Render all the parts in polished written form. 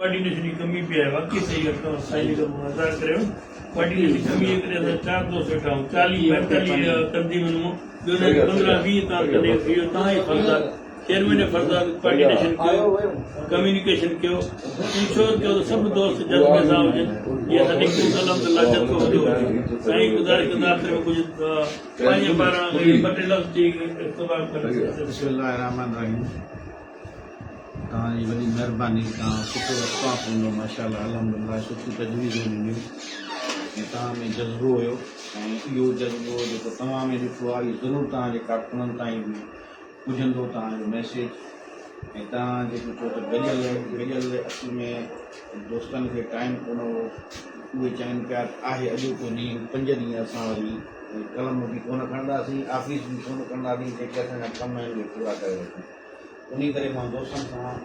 Coordination جي ڪمي به آهي واقعي صحيح ڳالهه توهان سائين جيڪا مذاق ڪريو ڪوآرڊينيشن جي ڪمي جي ڪري اسان چار دوست ويٺا آهيون چاليهه پنجيتاليهه تنظيمن مان ٻيو نه پندرهن 20 تان ڪڏهن ٿي ويو توهان ئي فرض آهي چيئرمين جو فرض آهي ڪوآرڊينيشن ڪيو ڪميونيڪيشن ڪيو انشور ڪيو ته سڀ دوست جذبي سان هجن جيئن اسان نڪتون ته الحمدلله جٿو وڏو هجي سائين گذارش ڪندا آخر ۾ ڪجهه پنهنجي پاران ٻه ٽي لفظ چئي اختتام ڪندس. بسم الله الرحمٰن الرحيم توهان جي وڏي مهرباني توهان سٺو رسپانس ڏنو ماشاءالله الحمدلله سٺيون تجويزون ڏنيون ۽ توهان ۾ جذبو هيو ۽ اهو جذبو جيڪو توهان ۾ ڏٺو آهي اهو ضرور توهان جي ڪارڪنن تائين به پڄندو توهان جو ميسيج ۽ توهان جيڪو چيو ته گڏيل گڏيل اصل ۾ دوستن کي ٽائيم ڪونه هو اهي چون پيا ته آهي اڄوڪو ڏينهن پنج ڏينهن اسان وري قلم به ڪونه کڻنداسين آفيس به ڪونه ڪنداسين جيڪي اسان جا ڪم آهن اهي پورا ڪري وٺون انهي ڪري مان دوستن سان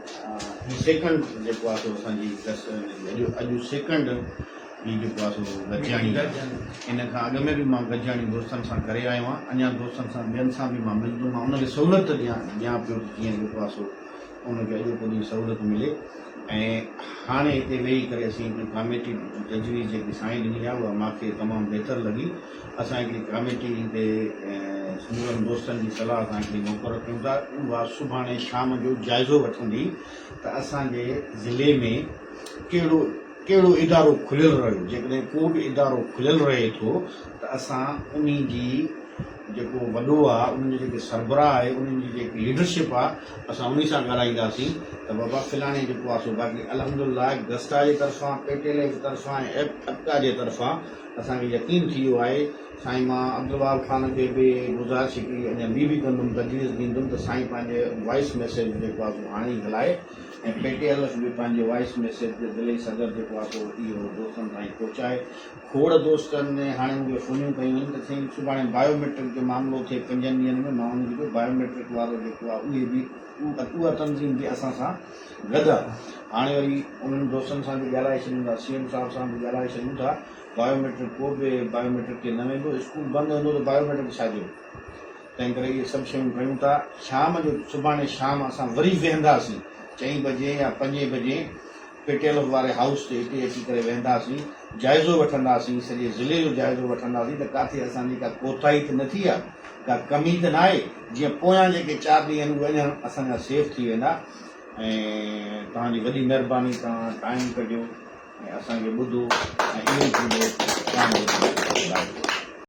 هي سيڪنڊ جيڪو آهي سو اسان جي اڄ اڄ سيڪنڊ هي جيڪو آهي سو گڏجاڻي آهي ان کان اڳ ۾ به مان گڏجاڻي دوستن سان ڪري آيو آهيان اڃا دوستن سان ٻين سان به مان ملندم مان ان کي سهولت ڏيان ڏيان پيو ته جيئن جيڪو آهي سو ان کي اڄوڪو ڏينهن سهولت ملي ۽ هاڻي هتي ويهي ڪري اسين هڪڙي ڪاميٽي تجويز جيڪي سائين ڏني آهي اها مان کي تمام بهتر لڳي اسان هڪڙي ڪاميٽي هتي سمورن دوستن جي صلاح سان هڪڙي مقرر ڪيون ٿا اها سڀاڻي شام جو جائزو وٺندي ته اسان جي ضلعي ۾ ڪهڙو ڪهڙو ادارو کليل رهيو جيڪڏهن ڪو به ادارو کليل رهي ٿو ته اسان انهي جي جيڪو وڏو آ انهن جو جيڪي سربراهه آهي انهن جي جيڪي ليڊرشپ آ اسان انهي سان ڳالهائينداسين ته بابا فلاڻي جيڪو آ سو باقي الحمدلله گسٽا جي طرفان پي ٽي ايل جي طرفان ۽ اپڪا جي طرفان اسان کي يقين ٿي ويو آهي سائين مان عبدالوهاب خان کي به گذارش هڪڙي اڃا ٻي به ڪندم تجويز ڏيندم ته سائين پنهنجي وائس ميسيج جيڪو آهي سو هاڻي ئي هلائي ۽ پي ٽي ايل ايف به پنهنجي وائس ميسيج ضلعي صدر جيڪو آهي سو اهو دوستن تائين پهچائي کوڙ دوستن هاڻي مون کي فونيون ڪيون آهن ته سائين سڀاڻي بايو ميٽرڪ جو معاملو ٿئي پنجن ڏينهن ۾ مان انهن کي چيو بايو ميٽرڪ وارو جيڪو آهي اهي به اها تنظيم به اسان سان گڏ آهي هاڻي وري انهن دوستن سان به ڳالهائي ڇڏيون ٿا سي ايم صاحب سان به ڳالهائي ڇڏيون ٿا بايو ميٽرڪ ڪو به بايو ميٽرڪ تي نه ويندو اسڪول بند هوندو ته بايو ميٽرڪ ڇا جو تنهن ڪري اهي سڀ شيون ڪيون ٿا شام جو سڀاڻي شام اسان وري ويهنداسين چئين بجي يا پنجين بجي پيٽيلف واري هائوس تي هتي اچي ڪري ويهنداسين جائزو وٺنداسين سڄي ضلعي جو جائزو وٺنداسين ته ڪاٿي اسان جي ڪا ڪوتاهي ته نه ٿي آهي ڪا ڪمي ته ناهي جيئن پويان جيڪي چار ڏينهن آهن اهي اڃا اسان جا سيف ٿي ويندا ۽ توهان جي وڏي مهرباني توهان ٽائيم ڪڍيو ۽ اسان کي ٻڌو ۽ اهو ئي ٿيندو توهان جو.